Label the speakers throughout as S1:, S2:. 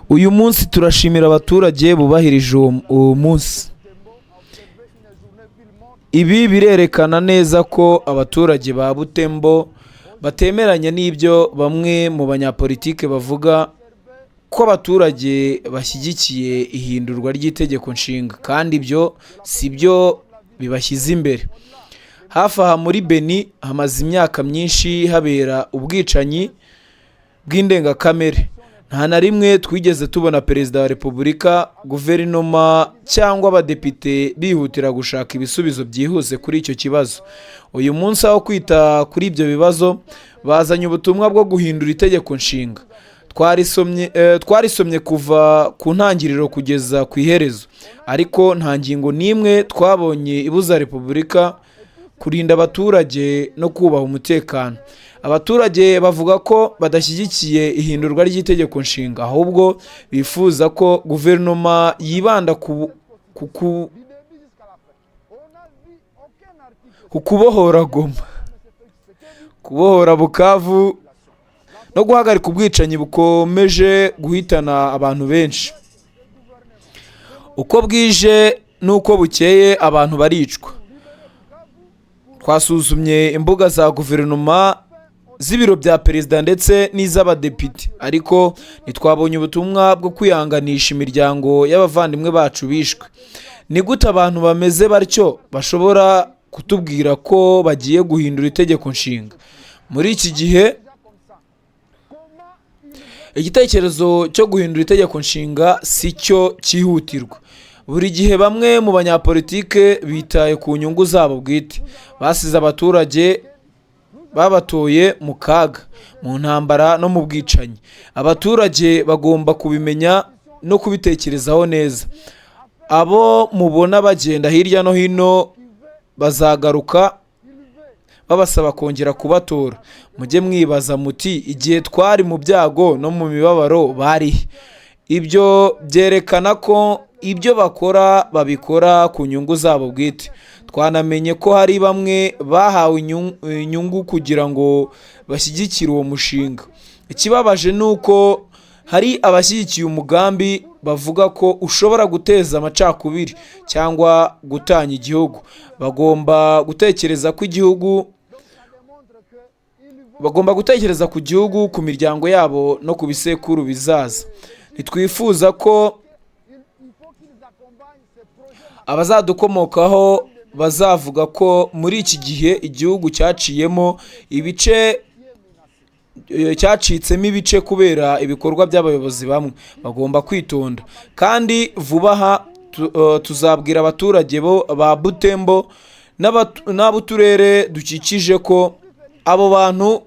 S1: Uyu munsi turashimira abaturage bubahirije uwo munsi. Ibi birerekana neza ko abaturage ba Butembo batemeranya n'ibyo bamwe mu banyapolitike bavuga ko abaturage bashyigikiye ihindurwa ry'itegeko nshinga, kandi ibyo si byo bibashyize imbere. Hafi aha muri Beni hamaze imyaka myinshi habera ubwicanyi bw'indengakamere. Nta na rimwe twigeze tubona Perezida wa Repubulika, guverinoma cyangwa abadepite bihutira gushaka ibisubizo byihuse kuri icyo kibazo. Uyu munsi, aho kwita kuri ibyo bibazo, bazanye ubutumwa bwo guhindura itegeko nshinga. Twarisomye kuva ku ntangiriro kugeza ku iherezo, ariko nta ngingo n'imwe twabonye ibuza Repubulika kurinda abaturage no kubaha umutekano. Abaturage bavuga ko badashyigikiye ihindurwa ry'itegeko nshinga, ahubwo bifuza ko guverinoma yibanda ku kubohora Goma, kubohora Bukavu no guhagarika ubwicanyi bukomeje guhitana abantu benshi. Uko bwije n'uko bukeye abantu baricwa. Twasuzumye imbuga za guverinoma, z'ibiro bya perezida ndetse n'iz'abadepite, ariko ntitwabonye ubutumwa bwo kwihanganisha imiryango y'abavandimwe bacu bishwe. Ni gute abantu bameze batyo bashobora kutubwira ko bagiye guhindura itegeko nshinga muri iki gihe? Igitekerezo cyo guhindura itegeko nshinga si cyo cyihutirwa. Buri gihe bamwe mu banyapolitike bitaye ku nyungu zabo bwite, basize abaturage babatoye mu kaga, mu ntambara no mu bwicanyi. Abaturage bagomba kubimenya no kubitekerezaho neza. Abo mubona bagenda hirya no hino bazagaruka babasaba kongera kubatora. Mujye mwibaza muti: "Igihe twari mu byago no mu mibabaro barihe?" Ibyo byerekana ko ibyo bakora babikora ku nyungu zabo bwite. Twanamenye ko hari bamwe bahawe inyungu kugira ngo bashyigikire uwo mushinga. Ikibabaje ni uko hari abashyigikiye umugambi bavuga ko ushobora guteza amacakubiri cyangwa gutanya igihugu. Bagomba gutekereza ku gihugu, ku miryango yabo no ku bisekuru bizaza. Ntitwifuza ko abazadukomokaho bazavuga ko muri iki gihe igihugu cyaciyemo ibice, cyacitsemo ibice kubera ibikorwa by'abayobozi bamwe. Bagomba kwitonda. Kandi vuba aha tuzabwira abaturage bo ba Butembo n'ab'uturere dukikije ko abo bantu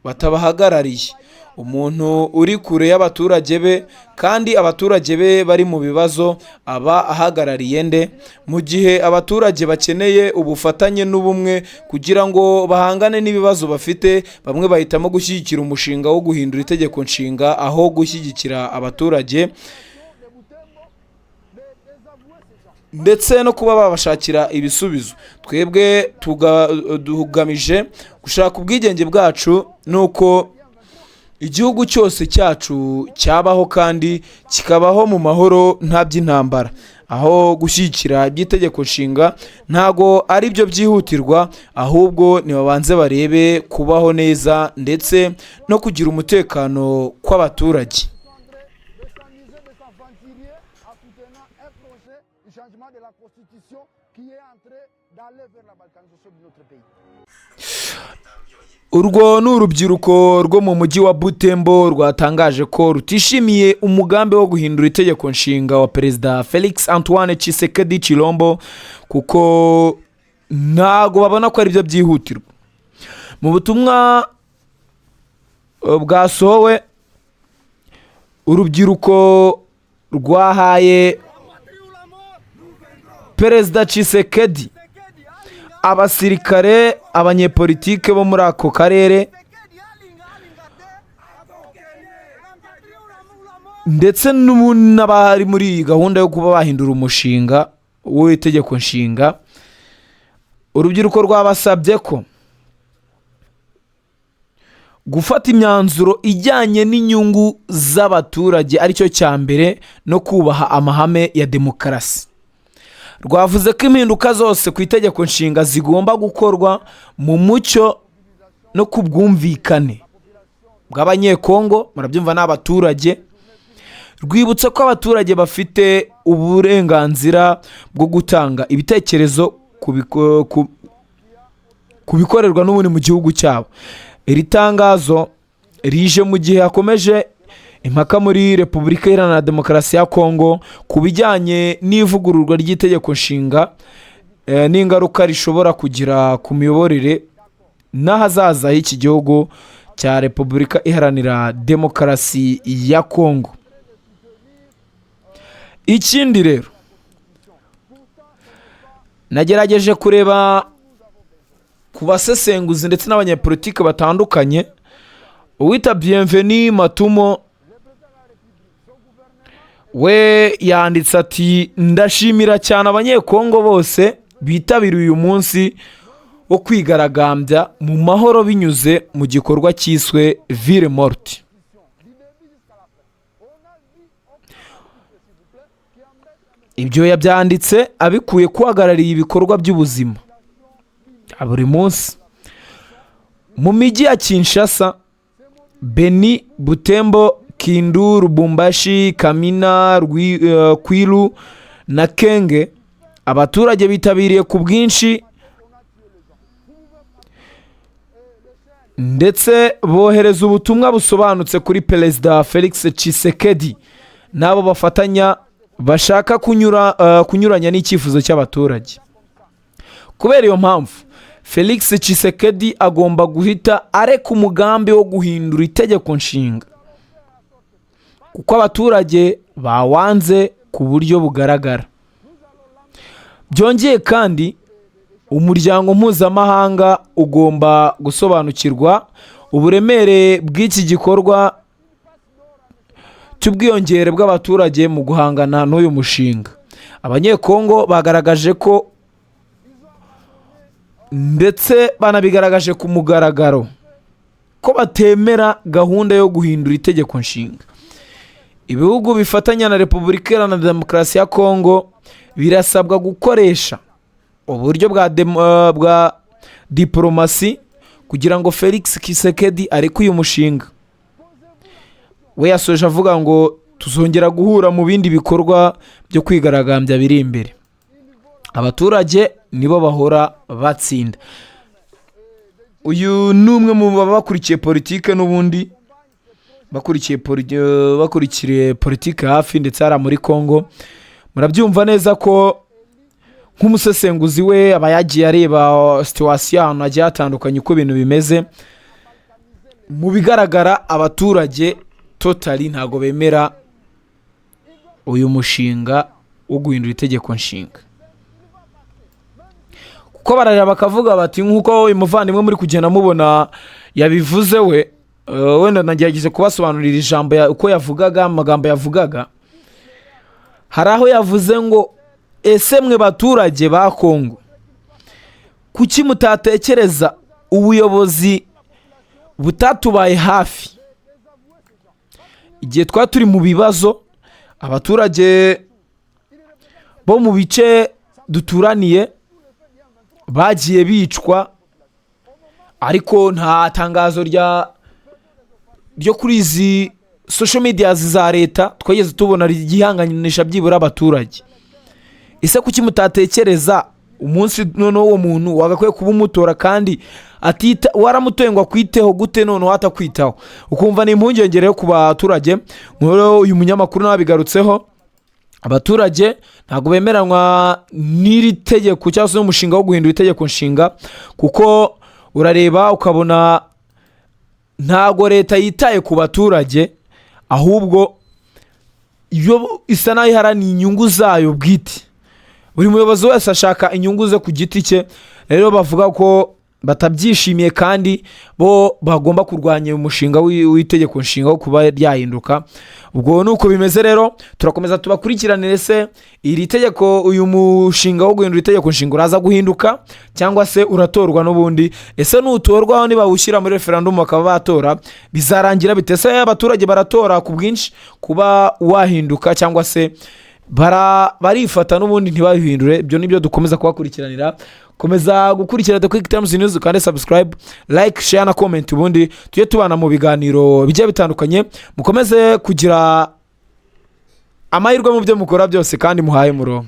S1: batabahagarariye. Umuntu uri kure y'abaturage be kandi abaturage be bari mu bibazo aba ahagarariye nde? Mu gihe abaturage bakeneye ubufatanye n'ubumwe kugira ngo bahangane n'ibibazo bafite, bamwe bahitamo gushyigikira umushinga wo guhindura itegeko nshinga aho gushyigikira abaturage ndetse no kuba babashakira ibisubizo. Twebwe tugamije gushaka ubwigenge bwacu nuko igihugu cyose cyacu cyabaho kandi kikabaho mu mahoro, nta by'intambara. Aho gushyigikira iby'itegeko nshinga, ntago ari byo byihutirwa, ahubwo nibabanze barebe kubaho neza ndetse no kugira umutekano kw'abaturage.
S2: De s'amuser, de s'aventurer en soutenant un projet du changement de la constitution qui est en train d'aller vers la balkanisation de notre pays.
S1: Urwo ni urubyiruko rwo mu mujyi wa Butembo rwatangaje ko rutishimiye umugambi wo guhindura itegeko nshinga wa Perezida Felix Antoine Tshisekedi Chilombo, kuko ntago babona ko aribyo byihutirwa. Mu butumwa bwasohowe, urubyiruko rwahaye Perezida Tshisekedi, abasirikare, abanyepolitike bo muri ako karere ndetse n'abari muri iyi gahunda yo kuba bahindura umushinga w'itegeko nshinga, urubyiruko rwabasabye ko Gufata imyanzuro ijyanye n'inyungu z'abaturage aricyo cya mbere, no kubaha amahame ya demokarasi. Rwavuze ko impinduka zose ku itegeko nshinga zigomba gukorwa mu mucyo no ku bwumvikane bw'Abanyekongo. Murabyumva, ni abaturage. Rwibutsa ko abaturage bafite uburenganzira bwo gutanga ibitekerezo ku bikorerwa n'ubundi mu gihugu cyabo. Iri tangazo rije mu gihe hakomeje impaka muri Repubulika Iharanira Demokarasi ya Kongo ku bijyanye n'ivugururwa ry'itegeko nshinga n'ingaruka rishobora kugira ku miyoborere n'ahazaza h'iki gihugu cya Repubulika Iharanira Demokarasi ya Kongo. Ikindi rero, nagerageje kureba ku basesenguzi ndetse n'abanyepolitike batandukanye. Uwita Bienvenu Matumo we yanditse ati: "Ndashimira cyane Abanyekongo bose bitabiriye uyu munsi wo kwigaragambya mu mahoro binyuze mu gikorwa cyiswe Ville Morte." Ibyo yabyanditse abikuye kuhagarariye ibikorwa by'ubuzima bya buri munsi mu mijyi ya Kinshasa, Beni, Butembo, Kindu, Lubumbashi, Kamina, Kwilu na Kenge. Abaturage bitabiriye ku bwinshi ndetse bohereza ubutumwa busobanutse kuri Perezida Felix Tshisekedi n'abo bafatanya bashaka kunyuranya n'icyifuzo cy'abaturage. Kubera iyo mpamvu, Felix Tshisekedi agomba guhita areka umugambi wo guhindura itegeko nshinga, kuko abaturage bawanze ku buryo bugaragara. Byongeye kandi, umuryango mpuzamahanga ugomba gusobanukirwa uburemere bw'iki gikorwa cy'ubwiyongere bw'abaturage mu guhangana n'uyu mushinga. Abanyekongo bagaragaje ko, ndetse banabigaragaje ku mugaragaro, ko batemera gahunda yo guhindura itegeko nshinga. Ibihugu bifatanya na Repubulika Iharanira Demokarasi ya Kongo birasabwa gukoresha uburyo bwa diporomasi kugira ngo Felix Tshisekedi areke uyu mushinga. We yasoje avuga ngo tuzongera guhura mu bindi bikorwa byo kwigaragambya biri imbere. Abaturage nibo bahora batsinda. Uyu ni umwe mu baba bakurikiye politike, n'ubundi bakurikiye politike hafi ndetse hariya muri Congo. Murabyumva neza ko nk'umusesenguzi we aba yagiye areba situation ahantu hagiye hatandukanye, uko ibintu bimeze. Mu bigaragara, abaturage totally ntabwo bemera uyu mushinga wo guhindura itegeko nshinga, kuko barareba bakavuga bati, nk'uko uyu muvandimwe muri kugenda mubona yabivuze we, wenda nagerageje kubasobanurira ijambo uko yavugaga, amagambo yavugaga. Hari aho yavuze ngo: "Ese mwe baturage ba Kongo, kuki mutatekereza ubuyobozi butatubaye hafi igihe twari turi mu bibazo? Abaturage bo mu bice duturaniye bagiye bicwa, ariko nta tangazo ryo kuri izi social media za leta twageze tubona ryihanganisha byibura abaturage. Ese kuki mutatekereza umunsi noneho uwo muntu wagakwiye kuba umutora kandi atita, waramutoye ngo akwiteho, gute noneho atakwitaho?" Ukumva ni impungenge rero ku baturage. Nk'uyu uyu munyamakuru nawe abigarutseho, abaturage ntabwo bemeranywa n'iri tegeko cyangwa se n'umushinga wo guhindura itegeko nshinga, kuko urareba ukabona ntabwo leta yitaye ku baturage, ahubwo iyo isa naho iharaniye inyungu zayo bwite. Buri muyobozi wese ashaka inyungu ze ku giti cye. Rero bavuga ko Batabyishimiye kandi bo bagomba kurwanya uyu mushinga w'itegeko nshinga wo kuba ryahinduka. Ubwo ni uko bimeze rero, turakomeza tubakurikiranire. Se iri tegeko, uyu mushinga wo guhindura itegeko nshinga uraza guhinduka cyangwa se uratorwa n'ubundi? Ese nutorwaho, nibawushyira muri referandumu bakaba batora, bizarangira bite? Ese abaturage baratora ku bwinshi kuba wahinduka cyangwa se barifata n'ubundi ntibabihindure? Ibyo nibyo dukomeza kubakurikiranira. Komeza gukurikira The Quick Times News, kandi subscribe, like, share na comment, ubundi tujye tubana mu biganiro bigiye bitandukanye. Mukomeze kugira amahirwe mu byo mukora byose kandi muhaye murongo.